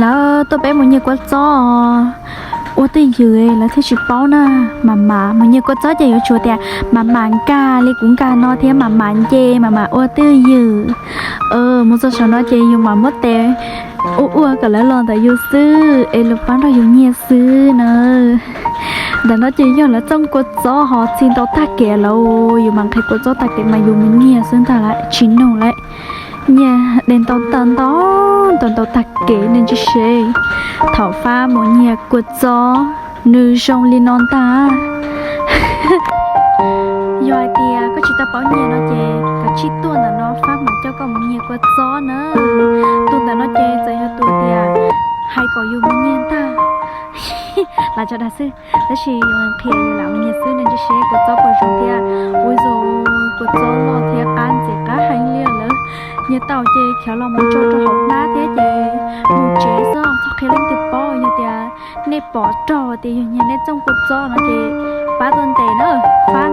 Lawv tuaj peb mus nyiag kua txob ua twj ywm lawv thiaj tsis paub na. Mam mam mus nyiag kua txob ces yuav tsum tias mam mam nkag li kuv nkag no thiab mam mam nce mam mam ua twj ywm. Mus txog saum no ces yus mam muab tes ua ua kom lawv los ntawm yus xwb es lawv pab nrog yus nyiag xwb na. Ntawm no ces yog lawv txooj kua txob ho txi ntau tag kev lawm, yus mam nqhis kua txob tag kev mas yus mus nyiag xwb ntag lawm tsis nug lawm. Nyiag de ntau ntau ntau ntau ntau tag kev nej ntsia seb. Thaum Fab mus nyiag kua txob nws zoo li no ntag. Yog hais tias koj tsis tau paub nyiag no ces kav tsij tuaj ntawm no Fab mam coj koj mus nyiag kua txob na. Tus ntawm no ces txawm yog tus tias hais kom yus mus nyiag ntag. Los tso dag xwb, tab sis yus qhia yus lam mus nyiag xwb nej ntsia seb kua txob puas zoo thiab. Ua zoo, kua txob loj thiab qab ntxim qab heev li lawm. Nyiag tau ces khiav los mus tso rau hauv hnab thiab ces mus tsev xwb txhob qhia leej twg paub. Yog tias nej pom raug tias yog nyiag nej txooj kua txob no ces pab tuaj ntes na, Fab